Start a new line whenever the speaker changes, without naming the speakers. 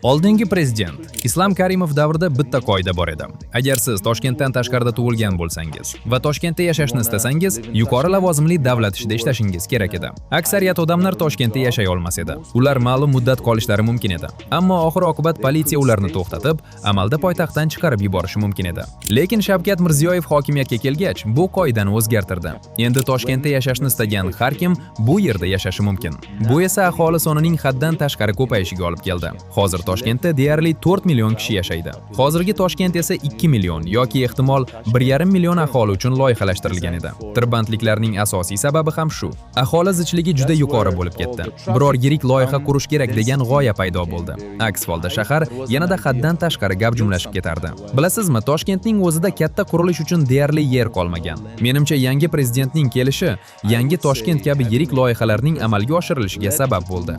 Oldingi prezident Islom Karimov davrida bitta qoida bor edi. Agar siz Toshkentdan tashqarida tug'ilgan bo'lsangiz va Toshkentda yashashni istasangiz, yuqori lavozimli davlat ishida ishlashingiz kerak edi. Aksariyat odamlar Toshkentda yashay olmas edi. Ular ma'lum muddat qolishlari mumkin edi. Ammo oxir-oqibat politsiya ularni to'xtatib, amalda poytaxtdan chiqarib yuborishi mumkin edi. Lekin Shavkat Mirziyoyev hokimiyatga kelgach, bu qoidani o'zgartirdi. Endi Toshkentda yashashni istagan har kim bu yerda yashashi mumkin. Bu esa aholi sonining haddan tashqari ko'payishiga olib keldi. Hozir Toshkentda deyarli 4 million kishi yashaydi. Hozirgi Toshkent esa 2 million yoki ehtimol 1,5 million aholi uchun loyihalashtirilgan edi. Tirbandliklarning asosiy sababi ham shu. Aholi zichligi juda yuqori bo'lib ketdi. Biror yirik loyiha qurish kerak degan g'oya paydo bo'ldi. Aks holda shahar yanada haddan tashqari gavjumlashib ketardi. Bilasizmi, Toshkentning o'zida katta qurilish uchun deyarli yer qolmagan. Menimcha, yangi prezidentning kelishi yangi Toshkent kabi yirik loyihalarning amalga oshirilishiga sabab bo'ldi.